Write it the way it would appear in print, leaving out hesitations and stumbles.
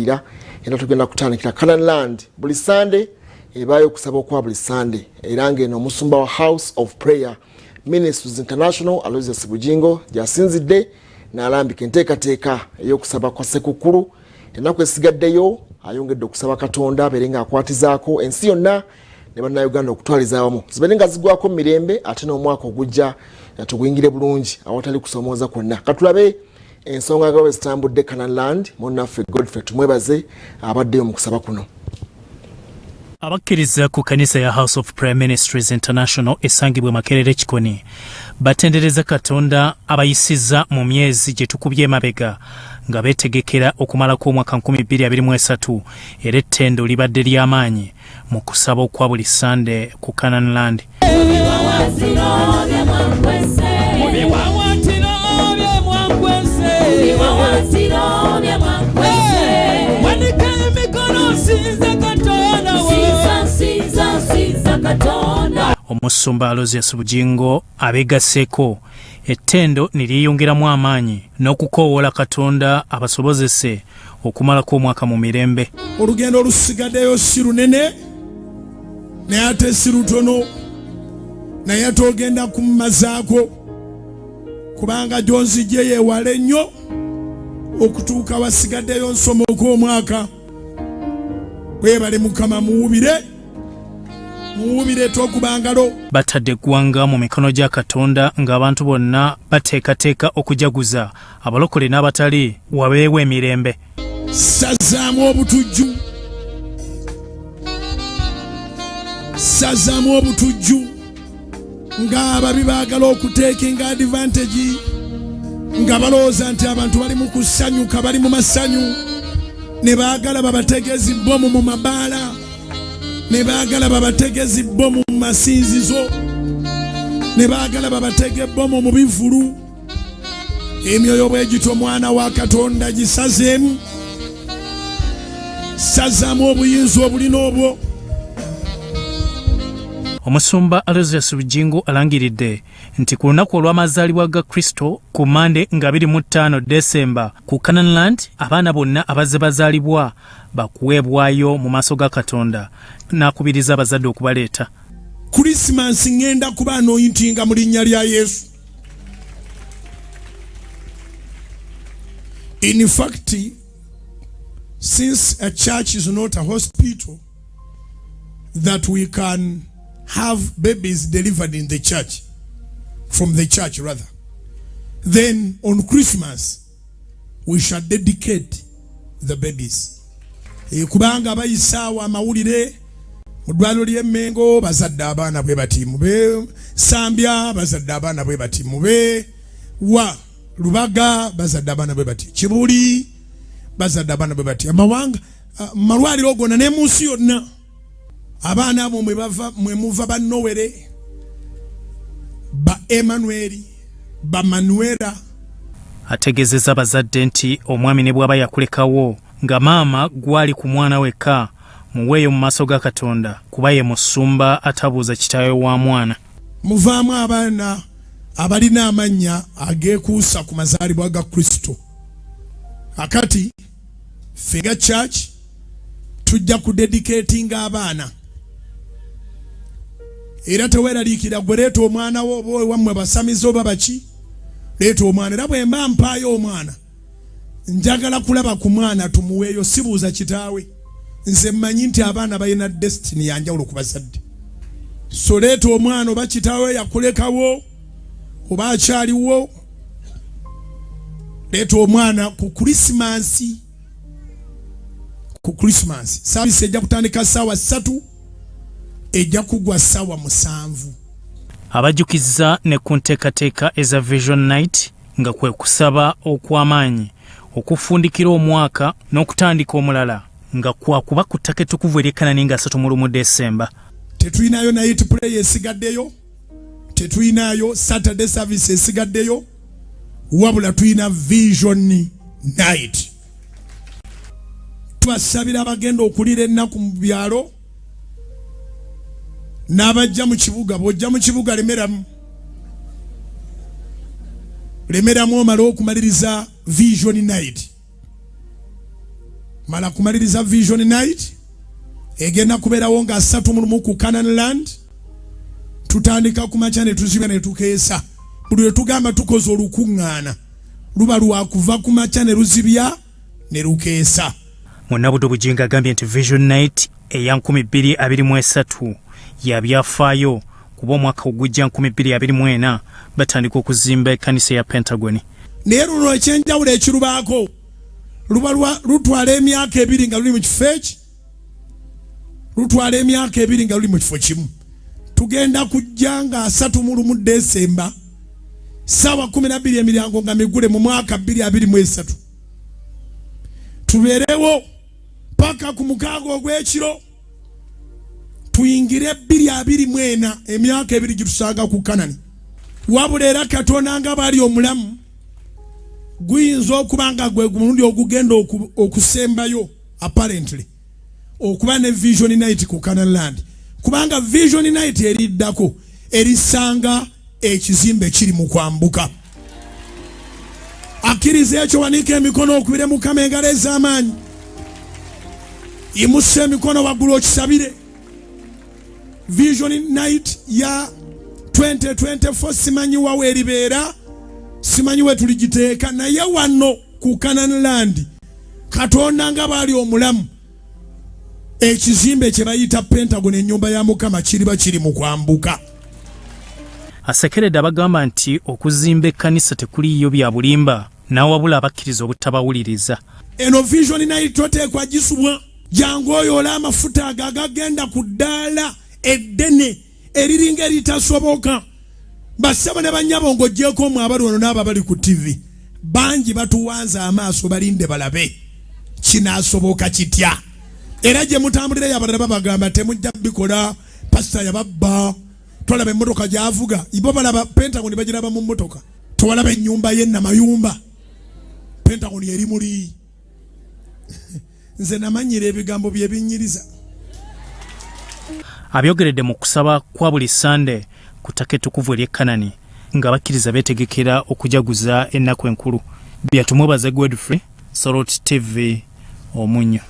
okuwulira era tugenda kutandikira Canaan Land. Buli Sande ebaayo okusaba okwa buli Sande, era ng'eno omusumba wa House of Prayer Ministries International Aloysius Bujingo gy'asinzidde n'alambika enteekateeka ey'okusaba kwa Ssekukkulu. Ennaku esigaddeyo ayongedde okusaba Katonda abeere ng'akwatizaako ensi yonna ne Bannayuganda okutwaliza awamu, zibeere nga zigwako mu mirembe, ate n'omwaka ogujja tuguyingire bulungi awatali kusoomooza kwonna. Katulabe ensonga nga bwe zitambudde Canaan Land. Munnaffe Godfrey Tumwebaze abaddeyo mu kusaba kuno. Abakkiriza ku kkanisa ya House of Prayer Ministries International esangibwa Makerere Kikoni batendereza Katonda abayisizza mu myezi gye tukubye emabega nga beetegekera okumalako omwaka 2023, era ettendo libadde ly'amaanyi mu kusaba okwa buli Sande ku Canaan Land. Omusumba Aloysius Bujingo abeegasseeko ettendo ne lyeyongeramu amaanyi n'okukoowoola Katonda abasobozese okumalako omwaka mu mirembe. Olugendo olusigaddeyo si lunene naye ate si lutono, naye ate ogenda kummazaako kubanga gy'onzijje yeewale nnyo okutuuka wasigaddeyo nsomoka omwaka. Webale Mukama, muwubire muwubire tokuba ngalo. Batadde eggwanga mu mikono gya Katonda ng'abantu bonna bateekateeka okujaguza, abalokole n'abatali, wabeewo emirembe. Sazaamu obutujju, sazaamu obutujju ng'ababi baagala okuteekinga advantage nga balowooza nti abantu bali mu kusanyuka, bali mu masanyu, ne baagala babategezi bbomu mu mabaala, ne baagala babategezi bbomu mu masinzizo, ne baagala babatege bbomu mu bivulu. Emyoyo bwegityo omwana wa Katonda gisazeemu, sazaamu obuyinza obulina obwo. Omusumba Aloysius Bujingo alangiridde nti ku lunaku olw'amazaalibwa ga Kristo ku Mande nga 25 Desemba ku Canaan Land, abaana bonna abazze bazaalibwa bakuweebwayo mu maaso ga Katonda, n'akubiriza abazadde okubaleeta. Krisimansi ŋŋenda kuba anointinga mu linnya lya Yesu. In fact, since a church is not a hospital that we can have babies delivered in the church, from the church rather, then on Christmas we shall dedicate the babies. Kubanga bayisaawo amawulire mu ddwaliro ly'e Mengo bazadde abaana bwe bati, mube Sambya bazadde abaana bwe bati, mube wa Lubaga bazadde abaana bwe bati, Kibuli bazadde abaana bwe bati, amawanga malwaliro gonna ne mu nsi yonna abaana abo mwe muva ba Nowere, ba Emmanuel, ba Manuela. Ategeezezza abazadde nti omwami ne bw'aba yakulekawo nga maama gwali ku mwana wekka, muweeyo mu maaso ga Katonda kuba ye musumba atabuuza kitaawe wa mwana. Muvaamu abaana abalina amannya ageekuusa ku mazaalibwa ga Kristo. Akati ffe nga church tujja kudedicatinga abaana, era teweeraliikira gwe leeta omwana wo oba ewammwe basamize oba baki, leeta omwana. Era bwe mba mpaayo omwana njagala kulaba ku mwana tumuweeyo, sibuuza kitaawe. Nze mmanyi nti abaana balina destiny yanjawulo ku bazadde, so leeta omwana oba kitaawe yakulekawo oba akyaliwo, leeta omwana ku Krisimansi. Ku Krisimansi saavisi ejja kutandika ssaawa 3, ejja kugwa ssaawa 7. Abajjukizza ne ku nteekateeka eza Vision Night nga kwe kusaba okw'amaanyi okufundikira omwaka n'okutandika omulala nga kwakuba ku ttaka ettukuvu ery'e Kanani nga 31 Desemba. Tetulinayo night prayer esigaddeyo, tetulinayo Saturday service esigaddeyo, wabula tulina Vision Night. Tubasabira abagenda okulira ennaku mu byalo n'abajja mu kibuga. Bw'ojja mu kibuga lemeramu, lemeramu omale okumaliriza Vision Night. Mala kumaliriza Vision Night egenda kubeerawo nga 31 ku Canaan Land. Tutandika ku makya ne tuzibya ne tukeesa. Buli lwe tugamba tukoze olukuŋŋaana luba lwakuva ku makya ne luzibya ne lukeesa. Munnabuddu Bugingo agambye nti Vision Night eya 2023 ya byafaayo kuba omwaka ogujja 2024 batandika okuzimba ekkanisa ya Pentagon. Naye luno ekyenjawulo ekirubaako luba lutwala emyaka ebiri nga luli mu kifo eki, lutwala emyaka ebiri nga luli mu kifo kimu. Tugenda kujja nga 31 Desemba ssaawa 12 emiryango nga migule mu mwaka 2023, tubeerewo paka ku 6 ogw'ekiro, tuyingire 2024, emyaka ebiri gitusanga ku Kanani. Wabula era Katonda nga bali omulamu, guyinza okuba nga gwe mulundi ogugenda okusembayo apparently okuba ne Vision Night ku Canaan Land, kubanga Vision Night eriddako erisanga ekizimbe kiri mu kwambuka. Akkiriza ekyo, wanika emikono okubire Mukama engalo ez'amaanyi, yimusa emikono waggulu okisabire. Vision Night ya 2024 simanyi wawe eribeera, simanyi we tuligiteeka, naye wano ku Canaan Land Katonda nga bw'ali omulamu, ekizimbe kye bayita Pentagon, ennyumba ya Mukama, kiriba kiri mu kwambuka. Asekeredde abagamba nti okuzimba ekkanisa tekuliiyo bya bulimba, n'awabula abakkiriza obutabawuliriza. Eno Vision Night toteekwa gisubwa. Jangu oyoole amafuta ago agagenda ku ddaala eddene eriringa eritasoboka. Bassebo ne bannyabo, ng'oggyeko omwe abali wano n'abo abali ku TV, bangi batuwanze amaaso balinde balabe kinaasoboka kitya. Era gye mutambulirayo abalala babagamba temujja bikola, pasita yababba, twalaba emmotoka gy'avuga. Bo balaba Pentagon, bagiraba mu mmotoka, twalaba ennyumba ye Namayumba, Pentagon eri muli. Nze namanyira ebigambo bye binnyiriza. Abyogeredde mu kusaba kwa buli Sande ku ttaka ettukuvu ery'e Kanani nga bakkiriza beetegekera okujaguza ennaku enkulu. Byatumwebaze Godfrey, Soroti TV, Omunnyo.